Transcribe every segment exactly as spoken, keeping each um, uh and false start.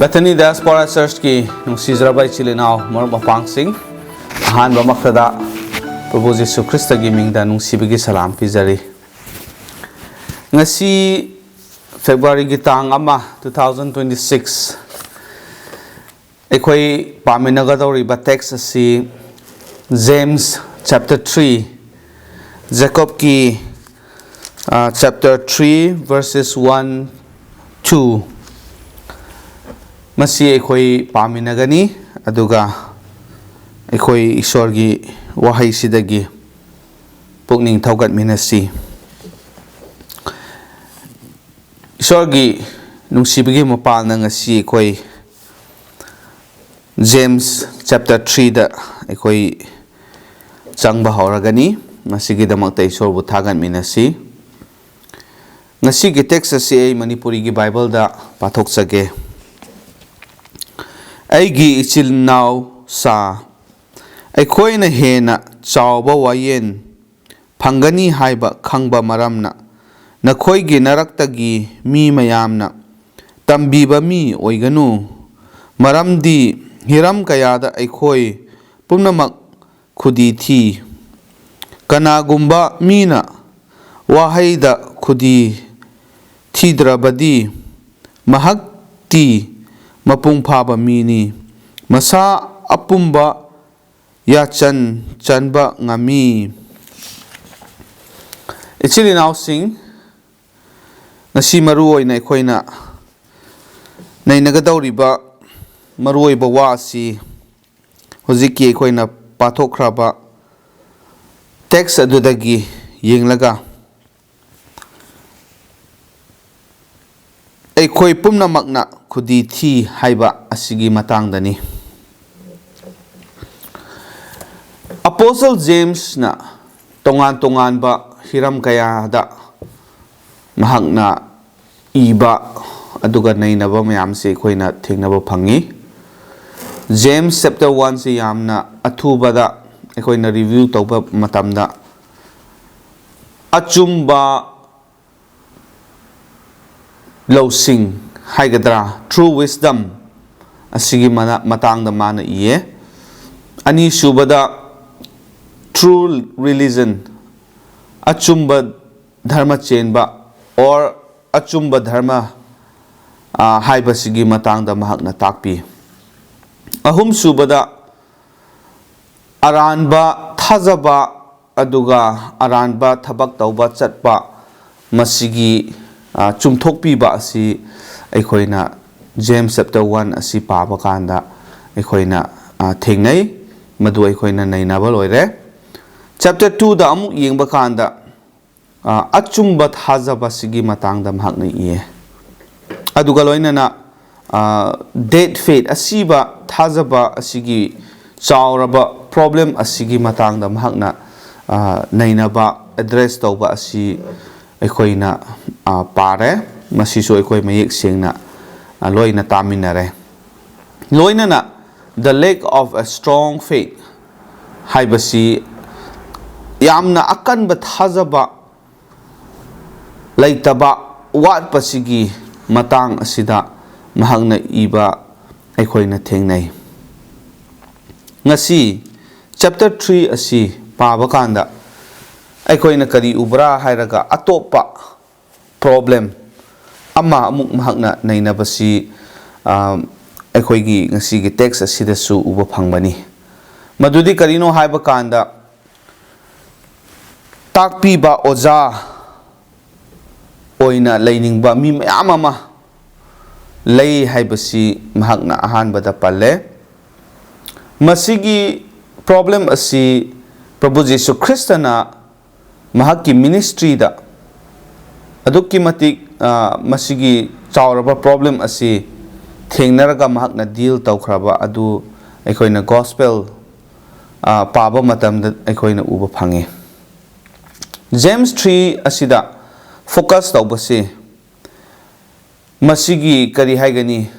Bethany Diaspora Churchꯀꯤ ꯅꯨꯡꯁꯤꯖꯔꯕ ꯏꯆꯤꯜ ꯏꯅꯥꯎ ꯃꯔꯨꯞ ꯃꯄꯥꯡꯁꯤꯡ, ꯑꯍꯥꯟꯕꯃꯛꯇꯗ ꯄ꯭ꯔꯚꯨ ꯖꯤꯁꯨ ꯈ꯭ꯔꯤꯁꯇꯒꯤ ꯃꯤꯡꯗ ꯅꯨꯡꯁꯤꯕꯒꯤ ꯁꯂꯥꯝ ꯄꯤꯖꯔꯤ꯫ ꯉꯁꯤ Februaryꯒꯤ ꯇꯥꯡ ꯑꯃ, two thousand twenty six, ꯑꯩꯈꯣꯏ ꯄꯥꯃꯤꯟꯅꯒꯗꯧꯔꯤꯕ text ꯑꯁꯤ James chapter three, ꯖꯦꯀꯣꯕꯀꯤ, ꯑ, chapter three verses one, two, ꯃꯁꯤ ꯑꯩꯈꯣꯏ ꯄꯥꯃꯤꯟꯅꯒꯅꯤ꯫ ꯑꯗꯨꯒ ꯑꯩꯈꯣꯏ ꯏꯁꯣꯔꯒꯤ ꯋꯥꯍꯩꯁꯤꯗꯒꯤ ꯄꯨꯛꯅꯤꯡ ꯊꯧꯒꯠꯃꯤꯟꯅꯁꯤ꯫ ꯏꯁꯣꯔꯒꯤ ꯅꯨꯡꯁꯤꯕꯒꯤ ꯃꯄꯥꯜꯅ ꯉꯁꯤ ꯑꯩꯈꯣꯏ James chapter threeꯗ ꯑꯩꯈꯣꯏ ꯆꯪꯕ ꯍꯧꯔꯒꯅꯤ꯫ ꯃꯁꯤꯒꯤꯗꯃꯛꯇ ꯏꯁꯣꯔꯕꯨ ꯊꯥꯒꯠꯃꯤꯟꯅꯁꯤ꯫ ꯉꯁꯤꯒꯤ text ꯑꯁꯤ ꯑꯩ ꯃꯅꯤꯄꯨꯔꯤꯒꯤ Bibleꯗ ꯄꯥꯊꯣꯛꯆꯒꯦ꯫ ꯑꯩꯒꯤ ꯏꯆꯤꯜ ꯏꯅꯥꯎ ꯁꯥ, ꯑꯩꯈꯣꯏꯅ ꯍꯦꯟꯅ ꯆꯥꯎꯕ ꯋꯥꯌꯦꯜ ꯐꯪꯒꯅꯤ ꯍꯥꯏꯕ ꯈꯪꯕ ꯃꯔꯝꯅ, ꯅꯈꯣꯏꯒꯤ ꯅꯔꯛꯇꯒꯤ ꯃꯤ ꯃꯌꯥꯝꯅ ꯇꯝꯕꯤꯕ ꯃꯤ ꯑꯣꯏꯒꯅꯨ, ꯃꯔꯝꯗꯤ ꯍꯤꯔꯝ ꯀꯌꯥꯗ ꯑꯩꯈꯣꯏ ꯄꯨꯝꯅꯃꯛ ꯈꯨꯗꯤ ꯊꯤ꯫ ꯀꯅꯥꯒꯨꯝꯕ ꯃꯤꯅ ꯋꯥꯍꯩꯗ ꯈꯨꯗꯤ ꯊꯤꯗ꯭ꯔꯕꯗꯤ, ꯃꯍꯥꯛꯇꯤ ꯃꯄꯨꯡ ꯐꯥꯕ ꯃꯤꯅꯤ, ꯃꯁꯥ ꯑꯄꯨꯝꯕ ꯌꯥꯆꯟ ꯆꯟꯕ ꯉꯝꯃꯤ꯫ ꯏꯆꯤꯜ ꯏꯅꯥꯎꯁꯤꯡ, ꯉꯁꯤ ꯃꯔꯨ ꯑꯣꯏꯅ ꯑꯩꯈꯣꯏꯅ ꯅꯩꯅꯒꯗꯧꯔꯤꯕ ꯃꯔꯨꯑꯣꯏꯕ ꯋꯥ ꯑꯁꯤ ꯍꯧꯖꯤꯛꯀꯤ ꯑꯩꯈꯣꯏꯅ ꯄꯥꯊꯣꯛꯈ꯭ꯔꯕ text ꯑꯗꯨꯗꯒꯤ ꯌꯦꯡꯂꯒ, ꯑꯩꯈꯣꯏ ꯄꯨꯝꯅꯃꯛꯅ ꯈꯨꯗꯤ ꯊꯤ ꯍꯥꯏꯕ ꯑꯁꯤꯒꯤ ꯃꯇꯥꯡꯗꯅꯤ꯫ Apostle Jamesꯅ ꯇꯣꯉꯥꯟ ꯇꯣꯉꯥꯟꯕ ꯍꯤꯔꯝ ꯀꯌꯥꯗ ꯃꯍꯥꯛꯅ ꯏꯕ ꯑꯗꯨꯒ ꯅꯩꯅꯕ ꯃꯌꯥꯝꯁꯤ ꯑꯩꯈꯣꯏꯅ ꯊꯦꯡꯅꯕ ꯐꯪꯉꯤ꯫ James chapter oneꯁꯤ ꯌꯥꯝꯅ ꯑꯊꯨꯕꯗ ꯑꯩꯈꯣꯏꯅ review ꯇꯧꯕ ꯃꯇꯝꯗ, ꯑꯆꯨꯝꯕ ꯂꯧꯁꯤꯡ ꯍꯥꯏꯒꯗ꯭ꯔꯥ, true wisdom ꯑꯁꯤꯒꯤ ꯃꯅ- ꯃꯇꯥꯡꯗ ꯃꯥꯅ ꯏꯌꯦ꯫ ꯑꯅꯤꯁꯨꯕꯗ, true religion, ꯑꯆꯨꯝꯕ ꯙꯔꯃ ꯆꯦꯟꯕ, or ꯑꯆꯨꯝꯕ ꯙꯔꯃ, ꯑ, ꯍꯥꯏꯕꯁꯤꯒꯤ ꯃꯇꯥꯡꯗ ꯃꯍꯥꯛꯅ ꯇꯥꯛꯄꯤ꯫ ꯑꯍꯨꯝꯁꯨꯕꯗ, ꯑꯔꯥꯟꯕ ꯊꯥꯖꯕ ꯑꯗꯨꯒ ꯑꯔꯥꯟꯕ ꯊꯕꯛ ꯇꯧꯕ ꯆꯠꯄ, ꯃꯁꯤꯒꯤ, ꯑ, ꯆꯨꯝꯊꯣꯛꯄꯤꯕ ꯑꯁꯤ ꯑꯩꯈꯣꯏꯅ James chapter one ꯑꯁꯤ ꯄꯥꯕ ꯀꯥꯟꯗ ꯑꯩꯈꯣꯏꯅ, ꯑ, ꯊꯦꯡꯅꯩ꯫ ꯃꯗꯨ ꯑꯩꯈꯣꯏꯅ ꯅꯩꯅꯕ ꯂꯣꯏꯔꯦ꯫ Chapter twoꯗ ꯑꯃꯨꯛ ꯌꯦꯡꯕ ꯀꯥꯟꯗ, ꯑ, ꯑꯆꯨꯝꯕ ꯊꯥꯖꯕꯁꯤꯒꯤ ꯃꯇꯥꯡꯗ ꯃꯍꯥꯛꯅ ꯏꯌꯦ꯫ ꯑꯗꯨꯒ ꯂꯣꯏꯅꯅ, ꯑ, dead faith, ꯑꯁꯤꯕ ꯊꯥꯖꯕ ꯑꯁꯤꯒꯤ ꯆꯥꯎꯔꯕ problem ꯑꯁꯤꯒꯤ ꯃꯇꯥꯡꯗ ꯃꯍꯥꯛꯅ, ꯑ, ꯅꯩꯅꯕ, address ꯇꯧꯕ ꯑꯁꯤ ꯑꯩꯈꯣꯏꯅ, ꯑ, ꯄꯥꯔꯦ꯫ ꯃꯁꯤꯁꯨ ꯑꯩꯈꯣꯏ ꯃꯌꯦꯛ ꯁꯦꯡꯅ, ꯑ, ꯂꯣꯏꯅ ꯇꯥꯃꯤꯟꯅꯔꯦ꯫ ꯂꯣꯏꯅꯅ the lack of a strong faith ꯍꯥꯏꯕꯁꯤ ꯌꯥꯝꯅ ꯑꯀꯟꯕ ꯊꯥꯖꯕ ꯂꯩꯇꯕ, ꯋꯥꯠꯄꯁꯤꯒꯤ ꯃꯇꯥꯡ ꯑꯁꯤꯗ ꯃꯍꯥꯛꯅ ꯏꯕ ꯑꯩꯈꯣꯏꯅ ꯊꯦꯡꯅꯩ꯫ ꯉꯁꯤ chapter three ꯑꯁꯤ ꯄꯥꯕ ꯀꯥꯟꯗ ꯑꯩꯈꯣꯏꯅ ꯀꯔꯤ ꯎꯕ꯭ꯔꯥ ꯍꯥꯏꯔꯒ, ꯑꯇꯣꯞꯄ problem ꯑꯃ ꯑꯃꯨꯛ ꯃꯍꯥꯛꯅ ꯅꯩꯅꯕꯁꯤ, ꯑ, ꯑꯩꯈꯣꯏꯒꯤ ꯉꯁꯤꯒꯤ text ꯑꯁꯤꯗꯁꯨ ꯎꯕ ꯐꯪꯕꯅꯤ꯫ ꯃꯗꯨꯗꯤ ꯀꯔꯤꯅꯣ ꯍꯥꯏꯕ ꯀꯥꯟꯗ, ꯇꯥꯛꯄꯤꯕ ꯑꯣꯖꯥ ꯑꯣꯏꯅ ꯂꯩꯅꯤꯡꯕ ꯃꯤ ꯃꯌꯥꯝ ꯑꯃ ꯂꯩ ꯍꯥꯏꯕꯁꯤ ꯃꯍꯥꯛꯅ ꯑꯍꯥꯟꯕꯗ ꯄꯜꯂꯦ꯫ ꯃꯁꯤꯒꯤ problem ꯑꯁꯤ ꯄ꯭ꯔꯚꯨ ꯖꯤꯁꯨ ꯈ꯭ꯔꯤꯁꯇꯅ ꯃꯍꯥꯛꯀꯤ ministryꯗ ꯑꯗꯨꯛꯀꯤ ꯃꯇꯤꯛ, ꯑ, ꯃꯁꯤꯒꯤ ꯆꯥꯎꯔꯕ problem ꯑꯁꯤ ꯊꯦꯡꯅꯔꯒ ꯃꯍꯥꯛꯅ deal ꯇꯧꯈ꯭ꯔꯕ ꯑꯗꯨ ꯑꯩꯈꯣꯏꯅ gospel, ꯑ, ꯄꯥꯕ ꯃꯇꯝꯗ ꯑꯩꯈꯣꯏꯅ ꯎꯕ ꯐꯪꯉꯤ꯫ James three ꯑꯁꯤꯗ focus ꯇꯧꯕꯁꯤ ꯃꯁꯤꯒꯤ, ꯀꯔꯤ ꯍꯥꯏꯒꯅꯤ,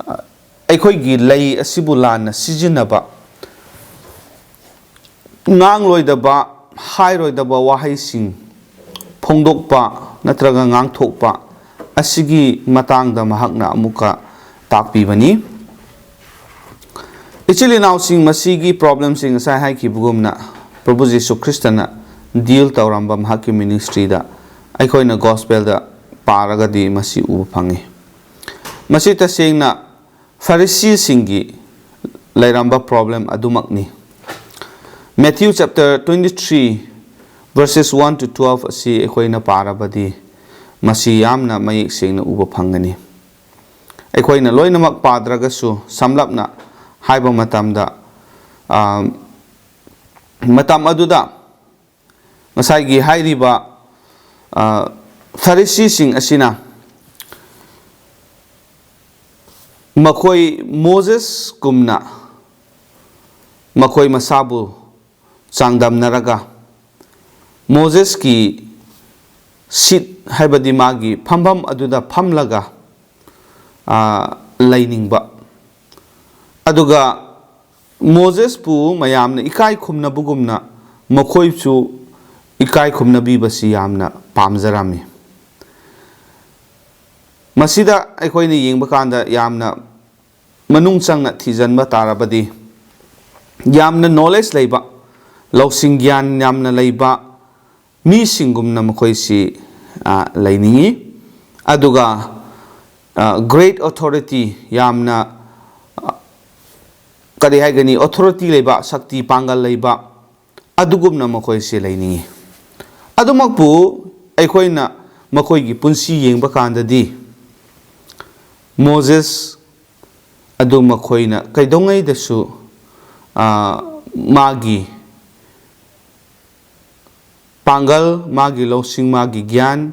ꯑ, ꯑꯩꯈꯣꯏꯒꯤ ꯂꯩ ꯑꯁꯤꯕꯨ ꯂꯥꯟꯅ ꯁꯤꯖꯤꯟꯅꯕ, ꯉꯥꯡꯂꯣꯏꯗꯕ, ꯍꯥꯏꯔꯣꯏꯗꯕ ꯋꯥꯍꯩꯁꯤꯡ ꯐꯣꯡꯗꯣꯛꯄ ꯅꯠꯇ꯭ꯔꯒ ꯉꯥꯡꯊꯣꯛꯄ ꯑꯁꯤꯒꯤ ꯃꯇꯥꯡꯗ ꯃꯍꯥꯛꯅ ꯑꯃꯨꯛꯀ ꯇꯥꯛꯄꯤꯕꯅꯤ꯫ ꯏꯆꯤꯜ ꯏꯅꯥꯎꯁꯤꯡ, ꯃꯁꯤꯒꯤ problemꯁꯤꯡ ꯉꯁꯥꯏ ꯍꯥꯏꯈꯤꯕꯒꯨꯝꯅ ꯄ꯭ꯔꯚꯨ ꯖꯤꯁꯨ ꯈ꯭ꯔꯤꯁꯇꯅ deal ꯇꯧꯔꯝꯕ ꯃꯍꯥꯛꯀꯤ ministryꯗ ꯑꯩꯈꯣꯏꯅ gospelꯗ ꯄꯥꯔꯒꯗꯤ ꯃꯁꯤ ꯎꯕ ꯐꯪꯉꯤ꯫ ꯃꯁꯤ ꯇꯁꯦꯡꯅ ꯐꯔꯤꯁꯤꯁꯤꯡꯒꯤ ꯂꯩꯔꯝꯕ problem ꯑꯗꯨꯃꯛꯅꯤ꯫ Matthew chapter twenty three verses one to twelve ꯑꯁꯤ ꯑꯩꯈꯣꯏꯅ ꯄꯥꯔꯕꯗꯤ ꯃꯁꯤ ꯌꯥꯝꯅ ꯃꯌꯦꯛ ꯁꯦꯡꯅ ꯎꯕ ꯐꯪꯒꯅꯤ꯫ ꯑꯩꯈꯣꯏꯅ ꯂꯣꯏꯅꯃꯛ ꯄꯥꯗ꯭ꯔꯒꯁꯨ ꯁꯝꯂꯞꯅ ꯍꯥꯏꯕ ꯃꯇꯝꯗ, ꯑ, ꯃꯇꯝ ꯑꯗꯨꯗ ꯉꯁꯥꯏꯒꯤ ꯍꯥꯏꯔꯤꯕ, ꯑ, ꯐꯔꯤꯁꯤꯁꯤꯡ ꯑꯁꯤꯅ ꯃꯈꯣꯏ ꯃꯣꯖꯦꯁꯀꯨꯝꯅ ꯃꯈꯣꯏ ꯃꯁꯥꯕꯨ ꯆꯥꯡꯗꯝꯅꯔꯒ ꯃꯣꯖꯦꯁꯀꯤ seat, ꯍꯥꯏꯕꯗꯤ ꯃꯥꯒꯤ ꯐꯝꯐꯝ ꯑꯗꯨꯗ ꯐꯝꯂꯒ, ꯑ, ꯂꯩꯅꯤꯡꯕ, ꯑꯗꯨꯒ ꯃꯣꯖꯦꯁꯄꯨ ꯃꯌꯥꯝꯅ ꯏꯀꯥꯏ ꯈꯨꯝꯅꯕꯒꯨꯝꯅ ꯃꯈꯣꯏꯁꯨ ꯏꯀꯥꯏ ꯈꯨꯝꯅꯕꯤꯕꯁꯤ ꯌꯥꯝꯅ ꯄꯥꯝꯖꯔꯝꯃꯤ꯫ ꯃꯁꯤꯗ ꯑꯩꯈꯣꯏꯅ ꯌꯦꯡꯕ ꯀꯥꯟꯗ ꯌꯥꯝꯅ ꯃꯅꯨꯡ ꯆꯪꯅ ꯊꯤꯖꯤꯟꯕ ꯇꯥꯔꯕꯗꯤ, ꯌꯥꯝꯅ knowledge ꯂꯩꯕ, ꯂꯧꯁꯤꯡ ꯒ꯭ꯌꯥꯟ ꯌꯥꯝꯅ ꯂꯩꯕ ꯃꯤꯁꯤꯡꯒꯨꯝꯅ ꯃꯈꯣꯏꯁꯤ, ꯑ, ꯂꯩꯅꯤꯡꯏ꯫ ꯑꯗꯨꯒ, ꯑ, great authority, ꯌꯥꯝꯅ, ꯑ, ꯀꯔꯤ ꯍꯥꯏꯒꯅꯤ, authority ꯂꯩꯕ, ꯁꯛꯇꯤ ꯄꯥꯡꯒꯜ ꯂꯩꯕ, ꯑꯗꯨꯒꯨꯝꯅ ꯃꯈꯣꯏꯁꯦ ꯂꯩꯅꯤꯡꯏ꯫ ꯑꯗꯨꯃꯛꯄꯨ ꯑꯩꯈꯣꯏꯅ ꯃꯈꯣꯏꯒꯤ ꯄꯨꯟꯁꯤ ꯌꯦꯡꯕ ꯀꯥꯟꯗꯗꯤ, ꯃꯣꯖꯦꯁ ꯑꯗꯨ ꯃꯈꯣꯏꯅ ꯀꯩꯗꯧꯉꯩꯗꯁꯨ, ꯑ, ꯃꯥꯒꯤ ꯄꯥꯡꯒꯜ, ꯃꯥꯒꯤ ꯂꯧꯁꯤꯡ, ꯃꯥꯒꯤ ꯒ꯭ꯌꯥꯟ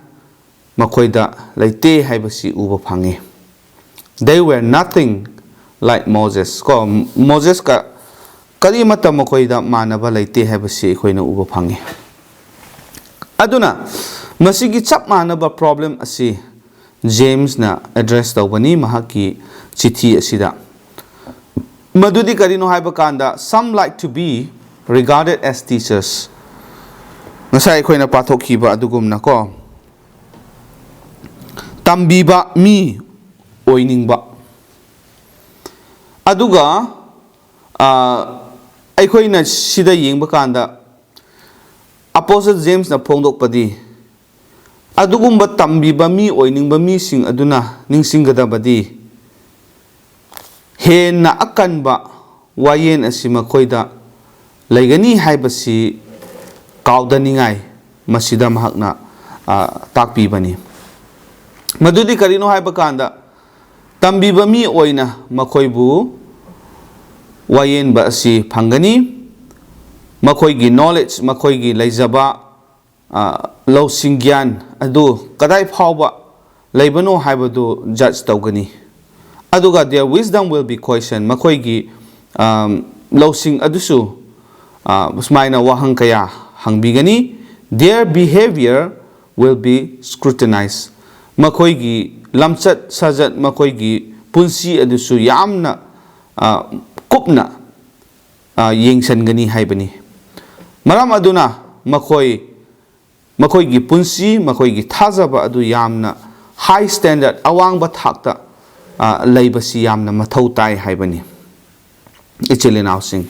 ꯃꯈꯣꯏꯗ ꯂꯩꯇꯦ ꯍꯥꯏꯕꯁꯤ ꯎꯕ ꯐꯪꯉꯤ꯫ They were nothing like Moses. ꯀꯣ, ꯃꯣꯖꯦꯁꯀ ꯀꯔꯤꯃꯠꯇ ꯃꯈꯣꯏꯗ ꯃꯥꯟꯅꯕ ꯂꯩꯇꯦ ꯍꯥꯏꯕꯁꯤ ꯑꯩꯈꯣꯏꯅ ꯎꯕ ꯐꯪꯉꯤ꯫ ꯑꯗꯨꯅ ꯃꯁꯤꯒꯤ ꯆꯞ ꯃꯥꯟꯅꯕ problem ꯑꯁꯤ ꯖꯦꯝꯁꯅ address ꯇꯧꯕꯅꯤ ꯃꯍꯥꯛꯀꯤ ꯆꯤꯊꯤ ꯑꯁꯤꯗ꯫ ꯃꯗꯨꯗꯤ ꯀꯔꯤꯅꯣ ꯍꯥꯏꯕ ꯀꯥꯟꯗ, some like to be regarded as teachers. ꯉꯁꯥꯏ ꯑꯩꯈꯣꯏꯅ ꯄꯥꯊꯣꯛꯈꯤꯕ ꯑꯗꯨꯒꯨꯝꯅꯀꯣ, ꯇꯝꯕꯤꯕ ꯃꯤ ꯑꯣꯏꯅꯤꯡꯕ꯫ ꯑꯗꯨꯒ, ꯑ, ꯑꯩꯈꯣꯏꯅ ꯁꯤꯗ ꯌꯦꯡꯕ ꯀꯥꯟꯗ, ꯑꯄꯣꯁꯇꯜ ꯖꯦꯝꯁꯅ ꯐꯣꯡꯗꯣꯛꯄꯗꯤ, ꯑꯗꯨꯒꯨꯝꯕ ꯇꯝꯕꯤꯕ ꯃꯤ ꯑꯣꯏꯅꯤꯡꯕ ꯃꯤꯁꯤꯡ ꯑꯗꯨꯅ ꯅꯤꯡꯁꯤꯡꯒꯗꯕꯗꯤ, ꯍꯦꯟꯅ ꯑꯀꯟꯕ ꯋꯥꯌꯦꯜ ꯑꯁꯤ ꯃꯈꯣꯏꯗ ꯂꯩꯒꯅꯤ ꯍꯥꯏꯕꯁꯤ ꯀꯥꯎꯗꯅꯤꯡꯉꯥꯏ ꯃꯁꯤꯗ ꯃꯍꯥꯛꯅ, ꯑ, ꯇꯥꯛꯄꯤꯕꯅꯤ꯫ ꯃꯗꯨꯗꯤ ꯀꯔꯤꯅꯣ ꯍꯥꯏꯕ ꯀꯥꯟꯗ, ꯇꯝꯕꯤꯕ ꯃꯤ ꯑꯣꯏꯅ ꯃꯈꯣꯏꯕꯨ ꯋꯥꯌꯦꯟꯕ ꯑꯁꯤ ꯐꯪꯒꯅꯤ꯫ ꯃꯈꯣꯏꯒꯤ knowledge, ꯃꯈꯣꯏꯒꯤ ꯂꯩꯖꯕ, ꯑ, ꯂꯧꯁꯤꯡ ꯒ꯭ꯌꯥꯟ ꯑꯗꯨ ꯀꯗꯥꯏ ꯐꯥꯎꯕ ꯂꯩꯕꯅꯣ ꯍꯥꯏꯕꯗꯨ judge ꯇꯧꯒꯅꯤ꯫ ꯑꯗꯨꯒ their wisdom will be questioned, ꯃꯈꯣꯏꯒꯤ, ꯑꯝ, ꯂꯧꯁꯤꯡ ꯑꯗꯨꯁꯨ, ꯑ, ꯁꯨꯃꯥꯏꯅ ꯋꯥꯍꯪ ꯀꯌꯥ ꯍꯪꯕꯤꯒꯅꯤ꯫ Their behavior will be scrutinized, ꯃꯈꯣꯏꯒꯤ ꯂꯝꯆꯠ ꯁꯥꯖꯠ, ꯃꯈꯣꯏꯒꯤ ꯄꯨꯟꯁꯤ ꯑꯗꯨꯁꯨ ꯌꯥꯝꯅ, ꯑ, ꯀꯨꯞꯅ, ꯑ, ꯌꯦꯡꯁꯤꯟꯒꯅꯤ ꯍꯥꯏꯕꯅꯤ꯫ ꯃꯔꯝ ꯑꯗꯨꯅ ꯃꯈꯣꯏ, ꯃꯈꯣꯏꯒꯤ ꯄꯨꯟꯁꯤ, ꯃꯈꯣꯏꯒꯤ ꯊꯥꯖꯕ ꯑꯗꯨ ꯌꯥꯝꯅ high standard, ꯑꯋꯥꯡꯕ ꯊꯥꯛꯇ, ꯑ, ꯂꯩꯕꯁꯤ ꯌꯥꯝꯅ ꯃꯊꯧ ꯇꯥꯏ ꯍꯥꯏꯕꯅꯤ, ꯏꯆꯤꯜ ꯏꯅꯥꯎꯁꯤꯡ꯫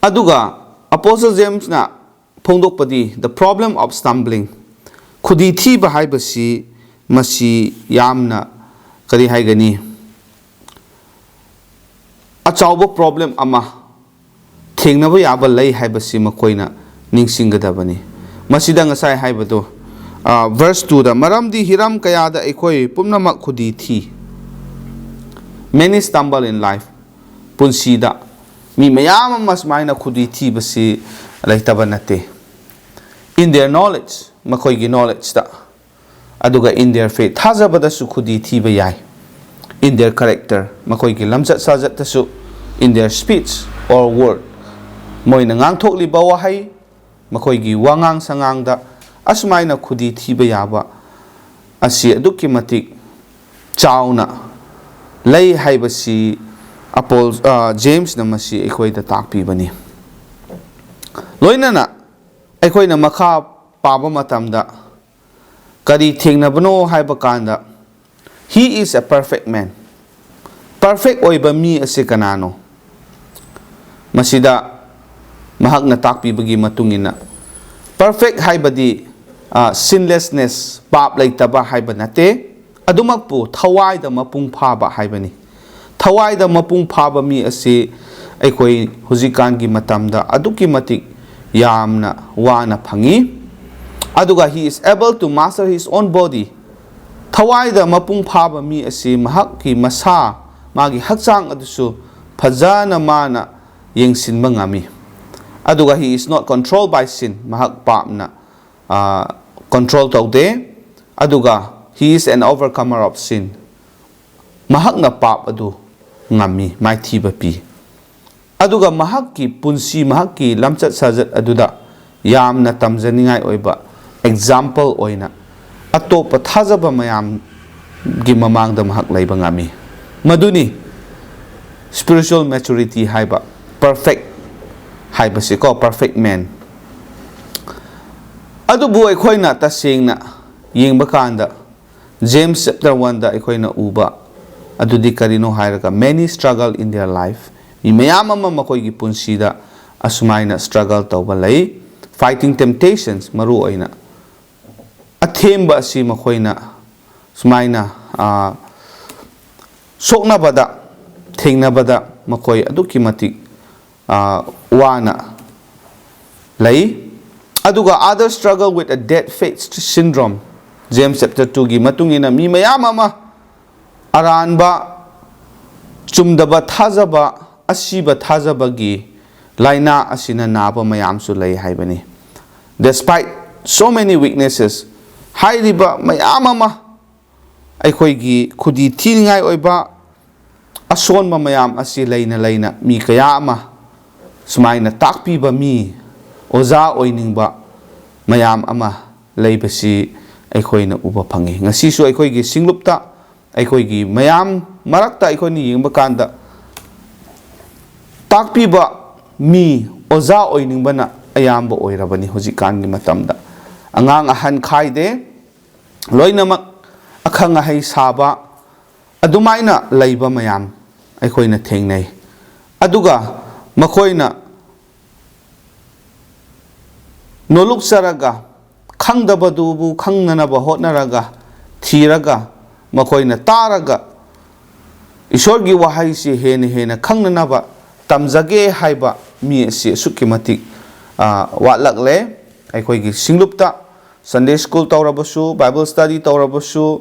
ꯑꯗꯨꯒ ꯑꯄꯣꯁꯇꯜ ꯖꯦꯝꯁꯅ ꯐꯣꯡꯗꯣꯛꯄꯗꯤ, the problem of stumbling, ꯈꯨꯗꯤ ꯊꯤꯕ ꯍꯥꯏꯕꯁꯤ ꯃꯁꯤ ꯌꯥꯝꯅ, ꯀꯔꯤ ꯍꯥꯏꯒꯅꯤ, ꯑꯆꯧꯕ problem ꯑꯃ ꯊꯦꯡꯅꯕ ꯌꯥꯕ ꯂꯩ ꯍꯥꯏꯕꯁꯤ ꯃꯈꯣꯏꯅ ꯅꯤꯡꯁꯤꯡꯒꯗꯕꯅꯤ꯫ ꯃꯁꯤꯗ ꯉꯁꯥꯏ ꯍꯥꯏꯕꯗꯣ, ꯑ, verse two ꯗ, "ꯃꯔꯝꯗꯤ ꯍꯤꯔꯝ ꯀꯌꯥꯗ ꯑꯩꯈꯣꯏ ꯄꯨꯝꯅꯃꯛ ꯈꯨꯗꯤ ꯊꯤ", many stumble in life, ꯄꯨꯟꯁꯤꯗ ꯃꯤ ꯃꯌꯥꯝ ꯑꯃ ꯁꯨꯃꯥꯏꯅ ꯈꯨꯗꯤ ꯊꯤꯕꯁꯤ ꯂꯩꯇꯕ ꯅꯠꯇꯦ꯫ In their knowledge, ꯃꯈꯣꯏꯒꯤ knowledge ꯇ, ꯑꯗꯨꯒ in their faith, ꯊꯥꯖꯕꯗꯁꯨ ꯈꯨꯗꯤ ꯊꯤꯕ ꯌꯥꯏ꯫ In their character, ꯃꯈꯣꯏꯒꯤ ꯂꯝꯆꯠ ꯁꯥꯖꯠꯇꯁꯨ, in their speech or word, ꯃꯣꯏꯅ ꯉꯥꯡꯊꯣꯛꯂꯤꯕ ꯋꯥꯍꯩ, ꯃꯈꯣꯏꯒꯤ ꯋꯥꯉꯥꯡ ꯁꯉꯥꯡꯗ ꯑꯁꯨꯃꯥꯏꯅ ꯈꯨꯗꯤ ꯊꯤꯕ ꯌꯥꯕ ꯑꯁꯤ ꯑꯗꯨꯛꯀꯤ ꯃꯇꯤꯛ ꯆꯥꯎꯅ ꯂꯩ ꯍꯥꯏꯕꯁꯤ ꯑꯄꯣꯜ-, ꯑ, ꯖꯦꯝꯁꯅ ꯃꯁꯤ ꯑꯩꯈꯣꯏꯗ ꯇꯥꯛꯄꯤꯕꯅꯤ꯫ ꯂꯣꯏꯅꯅ ꯑꯩꯈꯣꯏꯅ ꯃꯈꯥ ꯄꯥꯕ ꯃꯇꯝꯗ ꯀꯔꯤ ꯊꯦꯡꯅꯕꯅꯣ ꯍꯥꯏꯕ ꯀꯥꯟꯗ, "He is a perfect man." Perfect ꯑꯣꯏꯕ ꯃꯤ ꯑꯁꯤ ꯀꯅꯥꯅꯣ? ꯃꯁꯤꯗ ꯃꯍꯥꯛꯅ ꯇꯥꯛꯄꯤꯕꯒꯤ ꯃꯇꯨꯡ ꯏꯟꯅ, perfect ꯍꯥꯏꯕꯗꯤ, ꯑ, sinlessness, ꯄꯥꯞ ꯂꯩꯇꯕ ꯍꯥꯏꯕ ꯅꯠꯇꯦ, ꯑꯗꯨꯃꯛꯄꯨ ꯊꯋꯥꯏꯗ ꯃꯄꯨꯡ ꯐꯥꯕ ꯍꯥꯏꯕꯅꯤ꯫ ꯊꯋꯥꯏꯗ ꯃꯄꯨꯡ ꯐꯥꯕ ꯃꯤ ꯑꯁꯤ ꯑꯩꯈꯣꯏ ꯍꯧꯖꯤꯛꯀꯥꯟꯒꯤ ꯃꯇꯝꯗ ꯑꯗꯨꯛꯀꯤ ꯃꯇꯤꯛ ꯌꯥꯝꯅ ꯋꯥꯅ ꯐꯪꯉꯤ꯫ ꯑꯗꯨꯒ he is able to master his own body. ꯊꯋꯥꯏꯗ ꯃꯄꯨꯡ ꯐꯥꯕ ꯃꯤ ꯑꯁꯤ ꯃꯍꯥꯛꯀꯤ ꯃꯁꯥ, ꯃꯥꯒꯤ ꯍꯛꯆꯥꯡ ꯑꯗꯨꯁꯨ ꯐꯖꯅ ꯃꯥꯅ ꯌꯦꯡꯁꯤꯟꯕ ꯉꯝꯃꯤ꯫ ꯑꯗꯨꯒ he is not controlled by sin. ꯃꯍꯥꯛ ꯄꯥꯞꯅ, ꯑ, control ꯇꯧꯗꯦ꯫ ꯑꯗꯨꯒ he is an overcomer of sin. ꯃꯍꯥꯛꯅ ꯄꯥꯞ ꯑꯗꯨ ꯉꯝꯃꯤ, ꯃꯥꯏꯊꯤꯕ ꯄꯤ꯫ ꯑꯗꯨꯒ ꯃꯍꯥꯛꯀꯤ ꯄꯨꯟꯁꯤ, ꯃꯍꯥꯛꯀꯤ ꯂꯝꯆꯠ ꯁꯥꯖꯠ ꯑꯗꯨꯗ ꯌꯥꯝꯅ ꯇꯝꯖꯅꯤꯡꯉꯥꯏ ꯑꯣꯏꯕ example ꯑꯣꯏꯅ ꯑꯇꯣꯞꯄ ꯊꯥꯖꯕ ꯃꯌꯥꯝꯒꯤ ꯃꯃꯥꯡꯗ ꯃꯍꯥꯛ ꯂꯩꯕ ꯉꯝꯃꯤ꯫ ꯃꯗꯨꯅꯤ spiritual maturity ꯍꯥꯏꯕ, perfect ꯍꯥꯏꯕꯁꯤꯀꯣ, perfect man꯫ ꯑꯗꯨꯕꯨ ꯑꯩꯈꯣꯏꯅ ꯇꯁꯦꯡꯅ ꯌꯦꯡꯕ ꯀꯥꯟꯗ, James chapter one ꯗ ꯑꯩꯈꯣꯏꯅ ꯎꯕ ꯑꯗꯨꯗꯤ ꯀꯔꯤꯅꯣ ꯍꯥꯏꯔꯒ, "Many struggle in their life." ꯃꯤ ꯃꯌꯥꯝ ꯑꯃ ꯃꯈꯣꯏꯒꯤ ꯄꯨꯟꯁꯤꯗ ꯑꯁꯨꯃꯥꯏꯅ struggle ꯇꯧꯕ ꯂꯩ꯫ Fighting temptations, ꯃꯔꯨ ꯑꯣꯏꯅ ꯑꯊꯦꯝꯕ ꯑꯁꯤ ꯃꯈꯣꯏꯅ ꯁꯨꯃꯥꯏꯅ, ꯑ, ꯁꯣꯛꯅꯕꯗ, ꯊꯦꯡꯅꯕꯗ ꯃꯈꯣꯏ ꯑꯗꯨꯛꯀꯤ ꯃꯇꯤꯛ, ꯑ, ꯋꯥꯅ ꯂꯩ꯫ ꯑꯗꯨꯒ other struggle with a dead faith syndrome, James chapter two ꯒꯤ ꯃꯇꯨꯡ ꯏꯟꯅ ꯃꯤ ꯃꯌꯥꯝ ꯑꯃ ꯑꯔꯥꯟꯕ, ꯆꯨꯝꯗꯕ ꯊꯥꯖꯕ, ꯑꯁꯤꯕ ꯊꯥꯖꯕꯒꯤ ꯂꯥꯏꯅꯥ ꯑꯁꯤꯅ ꯅꯥꯕ ꯃꯌꯥꯝꯁꯨ ꯂꯩ ꯍꯥꯏꯕꯅꯤ꯫ Despite so many weaknesses, ꯍꯥꯏꯔꯤꯕ ꯃꯌꯥꯝ ꯑꯃ, ꯑꯩꯈꯣꯏꯒꯤ ꯈꯨꯗꯤ ꯊꯤꯅꯤꯡꯉꯥꯏ ꯑꯣꯏꯕ ꯑꯁꯣꯟꯕ ꯃꯌꯥꯝ ꯑꯁꯤ ꯂꯩꯅ ꯂꯩꯅ, ꯃꯤ ꯀꯌꯥ ꯑꯃ ꯁꯨꯃꯥꯏꯅ ꯇꯥꯛꯄꯤꯕ ꯃꯤ, ꯑꯣꯖꯥ ꯑꯣꯏꯅꯤꯡꯕ ꯃꯌꯥꯝ ꯑꯃ ꯂꯩꯕꯁꯤ ꯑꯩꯈꯣꯏꯅ ꯎꯕ ꯐꯪꯉꯤ꯫ ꯉꯁꯤꯁꯨ ꯑꯩꯈꯣꯏꯒꯤ ꯁꯤꯡꯂꯨꯞꯇ, ꯑꯩꯈꯣꯏꯒꯤ ꯃꯌꯥꯝ ꯃꯔꯛꯇ ꯑꯩꯈꯣꯏꯅ ꯌꯦꯡꯕ ꯀꯥꯟꯗ, ꯇꯥꯛꯄꯤꯕ ꯃꯤ, ꯑꯣꯖꯥ ꯑꯣꯏꯅꯤꯡꯕꯅ ꯑꯌꯥꯝꯕ ꯑꯣꯏꯔꯕꯅꯤ ꯍꯧꯖꯤꯛꯀꯥꯟꯒꯤ ꯃꯇꯝꯗ꯫ ꯑꯉꯥꯡ ꯑꯍꯟ ꯈꯥꯏꯗꯦ, ꯂꯣꯏꯅꯃꯛ ꯑꯈꯪ ꯑꯍꯩ ꯁꯥꯕ, ꯑꯗꯨꯃꯥꯏꯅ ꯂꯩꯕ ꯃꯌꯥꯝ ꯑꯩꯈꯣꯏꯅ ꯊꯦꯡꯅꯩ꯫ ꯑꯗꯨꯒ ꯃꯈꯣꯏꯅ ꯅꯣꯂꯨꯛꯆꯔꯒ, ꯈꯪꯗꯕꯗꯨꯕꯨ ꯈꯪꯅꯅꯕ ꯍꯣꯠꯅꯔꯒ, ꯊꯤꯔꯒ, ꯃꯈꯣꯏꯅ ꯇꯥꯔꯒ, ꯏꯁꯣꯔꯒꯤ ꯋꯥꯍꯩꯁꯤ ꯍꯦꯟꯅ ꯍꯦꯟꯅ ꯈꯪꯅꯅꯕ ꯇꯝꯖꯒꯦ ꯍꯥꯏꯕ ꯃꯤ ꯑꯁꯤ ꯑꯁꯨꯛꯀꯤ ꯃꯇꯤꯛ, ꯑ, ꯋꯥꯠꯂꯛꯂꯦ꯫ ꯑꯩꯈꯣꯏꯒꯤ ꯁꯤꯡꯂꯨꯞꯇ Sunday school ꯇꯧꯔꯕꯁꯨ, Bible study ꯇꯧꯔꯕꯁꯨ,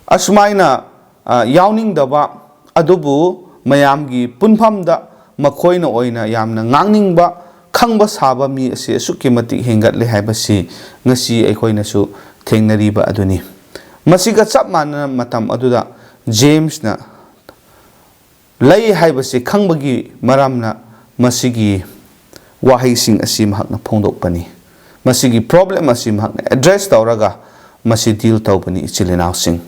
ꯑꯁꯨꯃꯥꯏꯅ, ꯑ, ꯌꯥꯎꯅꯤꯡꯗꯕ, ꯑꯗꯨꯕꯨ ꯃꯌꯥꯝꯒꯤ ꯄꯨꯟꯐꯝꯗ ꯃꯈꯣꯏꯅ ꯑꯣꯏꯅ ꯌꯥꯝꯅ ꯉꯥꯡꯅꯤꯡꯕ, ꯈꯪꯕ ꯁꯥꯕ ꯃꯤ ꯑꯁꯤ ꯑꯁꯨꯛꯀꯤ ꯃꯇꯤꯛ ꯍꯦꯟꯒꯠꯂꯦ ꯍꯥꯏꯕꯁꯤ ꯉꯁꯤ ꯑꯩꯈꯣꯏꯅꯁꯨ ꯊꯦꯡꯅꯔꯤꯕ ꯑꯗꯨꯅꯤ꯫ ꯃꯁꯤꯒ ꯆꯞ ꯃꯥꯟꯅꯅ ꯃꯇꯝ ꯑꯗꯨꯗ ꯖꯦꯝꯁꯅ ꯂꯩ ꯍꯥꯏꯕꯁꯤ ꯈꯪꯕꯒꯤ ꯃꯔꯝꯅ ꯃꯁꯤꯒꯤ ꯋꯥꯍꯩꯁꯤꯡ ꯑꯁꯤ ꯃꯍꯥꯛꯅ ꯐꯣꯡꯗꯣꯛꯄꯅꯤ꯫ ꯃꯁꯤꯒꯤ problem ꯑꯁꯤ ꯃꯍꯥꯛꯅ address ꯇꯧꯔꯒ ꯃꯁꯤ deal ꯇꯧꯕꯅꯤ, ꯏꯆꯤꯜ ꯏꯅꯥꯎꯁꯤꯡ꯫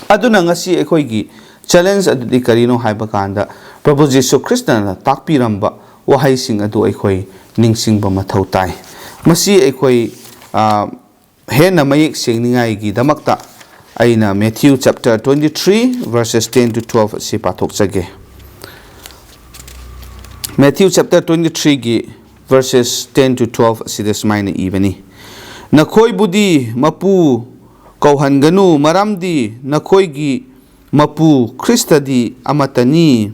ꯑꯗꯨꯅ ꯉꯁꯤ ꯑꯩꯈꯣꯏꯒꯤ challenge ꯑꯗꯨꯗꯤ ꯀꯔꯤꯅꯣ ꯍꯥꯏꯕ ꯀꯥꯟꯗ, ꯄ꯭ꯔꯚꯨ ꯖꯤꯁꯨ ꯈ꯭ꯔꯤꯁꯇꯅ ꯇꯥꯛꯄꯤꯔꯝꯕ ꯋꯥꯍꯩꯁꯤꯡ ꯑꯗꯨ ꯑꯩꯈꯣꯏ ꯅꯤꯡꯁꯤꯡꯕ ꯃꯊꯧ ꯇꯥꯏ꯫ ꯃꯁꯤ ꯑꯩꯈꯣꯏ, ꯑ, ꯍꯦꯟꯅ ꯃꯌꯦꯛ ꯁꯦꯡꯅꯤꯡꯉꯥꯏꯒꯤꯗꯃꯛꯇ ꯑꯩꯅ Matthew chapter twenty three verses ten to twelve ꯑꯁꯤ ꯄꯥꯊꯣꯛꯆꯒꯦ꯫ Matthew chapter twenty three ꯒꯤ verses ten to twelve ꯑꯁꯤꯗ ꯁꯨꯃꯥꯏꯅ ꯏꯕꯅꯤ: "ꯅꯈꯣꯏꯕꯨꯗꯤ ꯃꯄꯨ ꯀꯧꯍꯟꯒꯅꯨ, ꯃꯔꯝꯗꯤ ꯅꯈꯣꯏꯒꯤ ꯃꯄꯨ ꯈ꯭ꯔꯤꯁꯇꯗꯤ ꯑꯃꯠꯇꯅꯤ꯫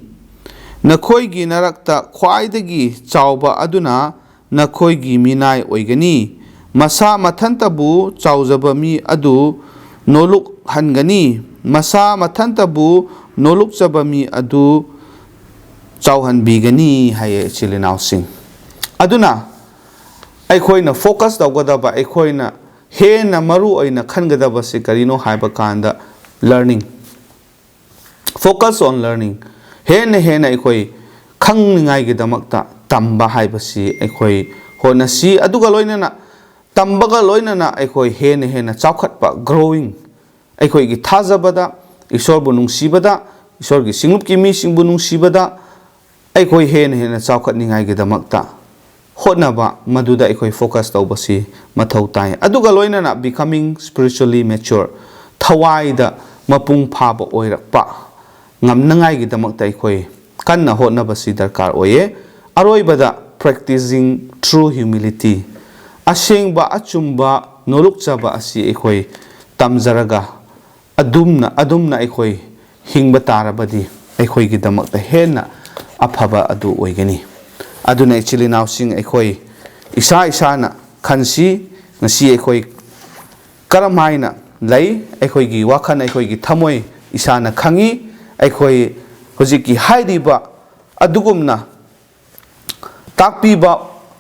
ꯅꯈꯣꯏꯒꯤ ꯅꯔꯛꯇ ꯈ꯭ꯋꯥꯏꯗꯒꯤ ꯆꯥꯎꯕ ꯑꯗꯨꯅ ꯅꯈꯣꯏꯒꯤ ꯃꯤꯅꯥꯏ ꯑꯣꯏꯒꯅꯤ꯫ ꯃꯁꯥ ꯃꯊꯟꯇꯕꯨ ꯆꯥꯎꯖꯕ ꯃꯤ ꯑꯗꯨ ꯅꯣꯂꯨꯛꯍꯟꯒꯅꯤ, ꯃꯁꯥ ꯃꯊꯟꯇꯕꯨ ꯅꯣꯂꯨꯛꯆꯕ ꯃꯤ ꯑꯗꯨ ꯆꯥꯎꯍꯟꯕꯤꯒꯅꯤ" ꯍꯥꯏꯌꯦ, ꯏꯆꯤꯜ ꯏꯅꯥꯎꯁꯤꯡ꯫ ꯑꯗꯨꯅ ꯑꯩꯈꯣꯏꯅ focus ꯇꯧꯒꯗꯕ, ꯑꯩꯈꯣꯏꯅ ꯍꯦꯟꯅ ꯃꯔꯨ ꯑꯣꯏꯅ ꯈꯟꯒꯗꯕꯁꯤ ꯀꯔꯤꯅꯣ ꯍꯥꯏꯕ ꯀꯥꯟꯗ, learning, focus on learning, ꯍꯦꯟꯅ ꯍꯦꯟꯅ ꯑꯩꯈꯣꯏ ꯈꯪꯅꯤꯡꯉꯥꯏꯒꯤꯗꯃꯛꯇ ꯇꯝꯕ ꯍꯥꯏꯕꯁꯤ ꯑꯩꯈꯣꯏ ꯍꯣꯠꯅꯁꯤ꯫ ꯑꯗꯨꯒ ꯂꯣꯏꯅꯅ, ꯇꯝꯕꯒ ꯂꯣꯏꯅꯅ ꯑꯩꯈꯣꯏ ꯍꯦꯟꯅ ꯍꯦꯟꯅ ꯆꯥꯎꯈꯠꯄ, growing, ꯑꯩꯈꯣꯏꯒꯤ ꯊꯥꯖꯕꯗ, ꯏꯁꯣꯔꯕꯨ ꯅꯨꯡꯁꯤꯕꯗ, ꯏꯁꯣꯔꯒꯤ ꯁꯤꯡꯂꯨꯞꯀꯤ ꯃꯤꯁꯤꯡꯕꯨ ꯅꯨꯡꯁꯤꯕꯗ ꯑꯩꯈꯣꯏ ꯍꯦꯟꯅ ꯍꯦꯟꯅ ꯆꯥꯎꯈꯠꯅꯤꯡꯉꯥꯏꯒꯤꯗꯃꯛꯇ ꯍꯣꯠꯅꯕ, ꯃꯗꯨꯗ ꯑꯩꯈꯣꯏ focus ꯇꯧꯕꯁꯤ ꯃꯊꯧ ꯇꯥꯏ꯫ ꯑꯗꯨꯒ ꯂꯣꯏꯅꯅ becoming spiritually mature, ꯊꯋꯥꯏꯗ ꯃꯄꯨꯡ ꯐꯥꯕ ꯑꯣꯏꯔꯛꯄ ꯉꯝꯅꯉꯥꯏꯒꯤꯗꯃꯛꯇ ꯑꯩꯈꯣꯏ ꯀꯟꯅ ꯍꯣꯠꯅꯕꯁꯤ ꯗꯔꯀꯥꯔ ꯑꯣꯏꯌꯦ꯫ ꯑꯔꯣꯏꯕꯗ, practicing true humility, ꯑꯁꯦꯡꯕ ꯑꯆꯨꯝꯕ ꯅꯣꯂꯨꯛꯆꯕ ꯑꯁꯤ ꯑꯩꯈꯣꯏ ꯇꯝꯖꯔꯒ ꯑꯗꯨꯝꯅ ꯑꯗꯨꯝꯅ ꯑꯩꯈꯣꯏ ꯍꯤꯡꯕ ꯇꯥꯔꯕꯗꯤ ꯑꯩꯈꯣꯏꯒꯤꯗꯃꯛꯇ ꯍꯦꯟꯅ ꯑꯐꯕ ꯑꯗꯨ ꯑꯣꯏꯒꯅꯤ꯫ ꯑꯗꯨꯅ ꯏꯆꯤꯜ ꯏꯅꯥꯎꯁꯤꯡ, ꯑꯩꯈꯣꯏ ꯏꯁꯥ ꯏꯁꯥꯅ ꯈꯟꯁꯤ, ꯉꯁꯤ ꯑꯩꯈꯣꯏ ꯀꯔꯝ ꯍꯥꯏꯅ ꯂꯩ, ꯑꯩꯈꯣꯏꯒꯤ ꯋꯥꯈꯜ, ꯑꯩꯈꯣꯏꯒꯤ ꯊꯃꯣꯏ ꯏꯁꯥꯅ ꯈꯪꯉꯤ꯫ ꯑꯩꯈꯣꯏ ꯍꯧꯖꯤꯛꯀꯤ ꯍꯥꯏꯔꯤꯕ ꯑꯗꯨꯒꯨꯝꯅ ꯇꯥꯛꯄꯤꯕ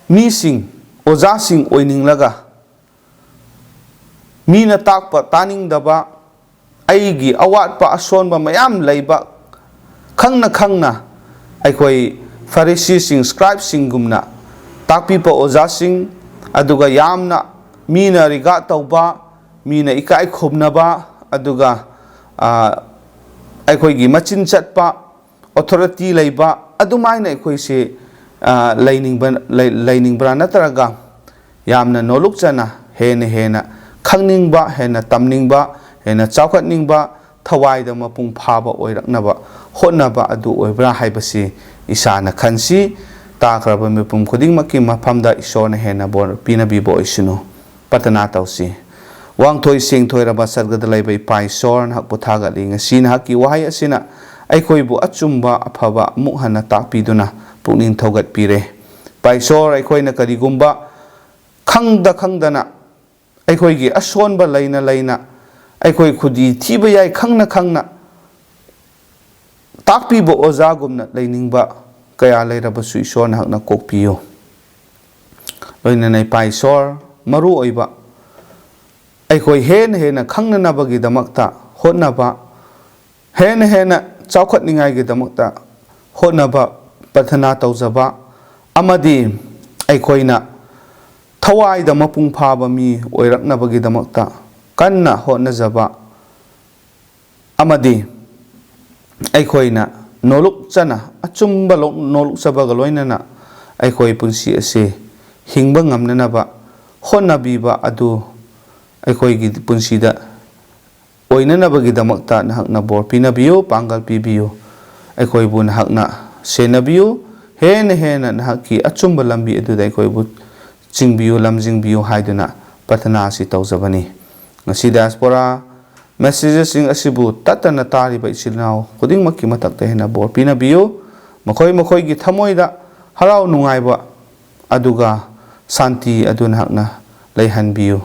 ꯃꯤꯁꯤꯡ, ꯑꯣꯖꯥꯁꯤꯡ ꯑꯣꯏꯅꯤꯡꯂꯒ, ꯃꯤꯅ ꯇꯥꯛꯄ ꯇꯥꯅꯤꯡꯗꯕ, ꯑꯩꯒꯤ ꯑꯋꯥꯠꯄ ꯑꯁꯣꯟꯕ ꯃꯌꯥꯝ ꯂꯩꯕ ꯈꯪꯅ ꯈꯪꯅ ꯑꯩꯈꯣꯏ ꯐꯔꯤꯁꯤꯁꯤꯡ, scribeꯁꯤꯡꯒꯨꯝꯅ ꯇꯥꯛꯄꯤꯕ ꯑꯣꯖꯥꯁꯤꯡ, ꯑꯗꯨꯒ ꯌꯥꯝꯅ ꯃꯤꯅ regard ꯇꯧꯕ, ꯃꯤꯅ ꯏꯀꯥꯏ ꯈꯨꯝꯅꯕ, ꯑꯗꯨꯒ, ꯑ, ꯑꯩꯈꯣꯏꯒꯤ ꯃꯆꯤꯟ ꯆꯠꯄ, authority ꯂꯩꯕ ꯑꯗꯨꯃꯥꯏꯅ ꯑꯩꯈꯣꯏꯁꯦ, ꯑ, ꯂꯩꯅꯤꯡꯕ, ꯂꯩ-, ꯂꯩꯅꯤꯡꯕ꯭ꯔꯥ? ꯅꯠꯇ꯭ꯔꯒ ꯌꯥꯝꯅ ꯅꯣꯂꯨꯛꯆꯅ, ꯍꯦꯟꯅ ꯍꯦꯟꯅ ꯈꯪꯅꯤꯡꯕ, ꯍꯦꯟꯅ ꯇꯝꯅꯤꯡꯕ, ꯍꯦꯟꯅ ꯆꯥꯎꯈꯠꯅꯤꯡꯕ, ꯊꯋꯥꯏꯗ ꯃꯄꯨꯡ ꯐꯥꯕ ꯑꯣꯏꯔꯛꯅꯕ ꯍꯣꯠꯅꯕ ꯑꯗꯨ ꯑꯣꯏꯕ꯭ꯔꯥ ꯍꯥꯏꯕꯁꯤ ꯏꯁꯥꯅ ꯈꯟꯁꯤ꯫ ꯇꯥꯈ꯭ꯔꯕ ꯃꯤꯄꯨꯝ ꯈꯨꯗꯤꯡꯃꯛꯀꯤ ꯃꯐꯝꯗ ꯏꯁꯣꯔꯅ ꯍꯦꯟꯅ ꯕꯣꯔ ꯄꯤꯅꯕꯤꯕ ꯑꯣꯏꯁꯅꯨ꯫ ꯄ꯭ꯔꯊꯅꯥ ꯇꯧꯁꯤ꯫ ꯋꯥꯡꯊꯣꯏ ꯁꯦꯡꯊꯣꯏꯔꯕ ꯁꯔꯒꯗ ꯂꯩꯕ ꯏꯄꯥ ꯏꯁꯣꯔ, ꯅꯍꯥꯛꯄꯨ ꯊꯥꯒꯠꯂꯤ꯫ ꯉꯁꯤ ꯅꯍꯥꯛꯀꯤ ꯋꯥꯍꯩ ꯑꯁꯤꯅ ꯑꯩꯈꯣꯏꯕꯨ ꯑꯆꯨꯝꯕ ꯑꯐꯕ ꯑꯃꯨꯛ ꯍꯟꯅ ꯇꯥꯛꯄꯤꯗꯨꯅ ꯄꯨꯛꯅꯤꯡ ꯊꯧꯒꯠꯄꯤꯔꯦ꯫ ꯏꯄꯥ ꯏꯁꯣꯔ, ꯑꯩꯈꯣꯏꯅ ꯀꯔꯤꯒꯨꯝꯕ ꯈꯪꯗ ꯈꯪꯗꯅ, ꯑꯩꯈꯣꯏꯒꯤ ꯑꯁꯣꯟꯕ ꯂꯩꯅ ꯂꯩꯅ, ꯑꯩꯈꯣꯏ ꯈꯨꯗꯤ ꯊꯤꯕ ꯌꯥꯏ ꯈꯪꯅ ꯈꯪꯅ, ꯇꯥꯛꯄꯤꯕ ꯑꯣꯖꯥꯒꯨꯝꯅ ꯂꯩꯅꯤꯡꯕ ꯀꯌꯥ ꯂꯩꯔꯕꯁꯨ ꯏꯁꯣꯔ ꯅꯍꯥꯛꯅ ꯀꯣꯛꯄꯤꯌꯨ꯫ ꯂꯣꯏꯅꯅ ꯏꯄꯥ ꯏꯁꯣꯔ, ꯃꯔꯨ ꯑꯣꯏꯕ ꯑꯩꯈꯣꯏ ꯍꯦꯟꯅ ꯍꯦꯟꯅ ꯈꯪꯅꯅꯕꯒꯤꯗꯃꯛꯇ ꯍꯣꯠꯅꯕ, ꯍꯦꯟꯅ ꯍꯦꯟꯅ ꯆꯥꯎꯈꯠꯅꯤꯡꯉꯥꯏꯒꯤꯗꯃꯛꯇ ꯍꯣꯠꯅꯕ, ꯄ꯭ꯔꯊꯅꯥ ꯇꯧꯖꯕ ꯑꯃꯗꯤ ꯑꯩꯈꯣꯏꯅ ꯊꯋꯥꯏꯗ ꯃꯄꯨꯡ ꯐꯥꯕ ꯃꯤ ꯑꯣꯏꯔꯛꯅꯕꯒꯤꯗꯃꯛꯇ ꯀꯟꯅ ꯍꯣꯠꯅꯖꯕ ꯑꯃꯗꯤ ꯑꯩꯈꯣꯏꯅ ꯅꯣꯂꯨꯛꯆꯅ, ꯑꯆꯨꯝꯕ ꯂꯣ-, ꯅꯣꯂꯨꯛꯆꯕꯒ ꯂꯣꯏꯅꯅ ꯑꯩꯈꯣꯏ ꯄꯨꯟꯁꯤ ꯑꯁꯤ ꯍꯤꯡꯕ ꯉꯝꯅꯅꯕ ꯍꯣꯠꯅꯕꯤꯕ ꯑꯗꯨ ꯑꯩꯈꯣꯏꯒꯤ ꯄꯨꯟꯁꯤꯗ ꯑꯣꯏꯅꯅꯕꯒꯤꯗꯃꯛꯇ ꯅꯍꯥꯛꯅ ꯕꯣꯔ ꯄꯤꯅꯕꯤꯌꯨ, ꯄꯥꯡꯒꯜ ꯄꯤꯕꯤꯌꯨ꯫ ꯑꯩꯈꯣꯏꯕꯨ ꯅꯍꯥꯛꯅ ꯁꯦꯟꯅꯕꯤꯌꯨ, ꯍꯦꯟꯅ ꯍꯦꯟꯅ ꯅꯍꯥꯛꯀꯤ ꯑꯆꯨꯝꯕ ꯂꯝꯕꯤ ꯑꯗꯨꯗ ꯑꯩꯈꯣꯏꯕꯨ ꯆꯤꯡꯕꯤꯌꯨ, ꯂꯝꯖꯤꯡꯕꯤꯌꯨ ꯍꯥꯏꯗꯨꯅ ꯄ꯭ꯔꯊꯅꯥ ꯑꯁꯤ ꯇꯧꯖꯕꯅꯤ꯫ ꯉꯁꯤ diaspora messagesꯁꯤꯡ ꯑꯁꯤꯕꯨ ꯇꯠꯇꯅ ꯇꯥꯔꯤꯕ ꯏꯆꯤꯜ ꯏꯅꯥꯎ ꯈꯨꯗꯤꯡꯃꯛꯀꯤ ꯃꯊꯛꯇ ꯍꯦꯟꯅ ꯕꯣꯔ ꯄꯤꯅꯕꯤꯌꯨ꯫ ꯃꯈꯣꯏ ꯃꯈꯣꯏꯒꯤ ꯊꯃꯣꯏꯗ ꯍꯔꯥꯎ ꯅꯨꯡꯉꯥꯏꯕ ꯑꯗꯨꯒ ꯁꯥꯟꯇꯤ ꯑꯗꯨ ꯅꯍꯥꯛꯅ ꯂꯩꯍꯟꯕꯤꯌꯨ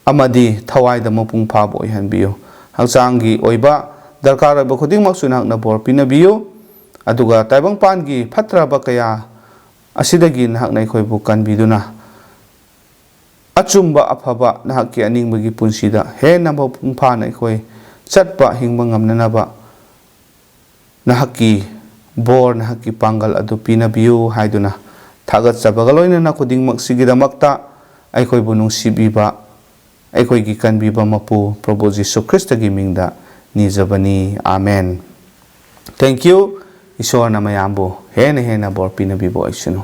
ꯑꯃꯗꯤ ꯊꯋꯥꯏꯗ ꯃꯄꯨꯡ ꯐꯥꯕ ꯑꯣꯏꯍꯟꯕꯤꯌꯨ꯫ ꯍꯛꯆꯥꯡꯒꯤ ꯑꯣꯏꯕ ꯗꯔꯀꯥꯔ ꯑꯣꯏꯕ ꯈꯨꯗꯤꯡꯃꯛꯁꯨ ꯅꯍꯥꯛꯅ ꯕꯣꯔ ꯄꯤꯅꯕꯤꯌꯨ꯫ ꯑꯗꯨꯒ ꯇꯥꯏꯕꯪꯄꯥꯟꯒꯤ ꯐꯠꯇ꯭ꯔꯕ ꯀꯌꯥ ꯑꯁꯤꯗꯒꯤ ꯅꯍꯥꯛꯅ ꯑꯩꯈꯣꯏꯕꯨ ꯀꯟꯕꯤꯗꯨꯅ ꯑꯆꯨꯝꯕ ꯑꯐꯕ ꯅꯍꯥꯛꯀꯤ ꯑꯅꯤꯡꯕꯒꯤ ꯄꯨꯟꯁꯤꯗ ꯍꯦꯟꯅ ꯃꯄꯨꯡ ꯐꯥꯅ ꯑꯩꯈꯣꯏ ꯆꯠꯄ ꯍꯤꯡꯕ ꯉꯝꯅꯅꯕ ꯅꯍꯥꯛꯀꯤ ꯕꯣꯔ, ꯅꯍꯥꯛꯀꯤ ꯄꯥꯡꯒꯜ ꯑꯗꯨ ꯄꯤꯅꯕꯤꯌꯨ ꯍꯥꯏꯗꯨꯅ ꯊꯥꯒꯠꯆꯕꯒ ꯂꯣꯏꯅꯅ ꯈꯨꯗꯤꯡꯃꯛꯁꯤꯒꯤꯗꯃꯛꯇ ꯑꯩꯈꯣꯏꯕꯨ ꯅꯨꯡꯁꯤꯕꯤꯕ, ꯑꯩꯈꯣꯏꯒꯤ ꯀꯟꯕꯤꯕ ꯃꯄꯨ ꯄ꯭ꯔꯚꯨ ꯖꯤꯁꯨ ꯈ꯭ꯔꯤꯁꯇꯒꯤ ꯃꯤꯡꯗ ꯅꯤꯖꯕꯅꯤ꯫ ꯑꯥꯃꯦꯟ꯫ Thank you꯫ ꯏꯁꯣꯔꯅ ꯃꯌꯥꯝꯕꯨ ꯍꯦꯟꯅ ꯍꯦꯟꯅ ꯕꯣꯔ ꯄꯤꯅꯕꯤꯕ ꯑꯣꯏꯁꯅꯨ꯫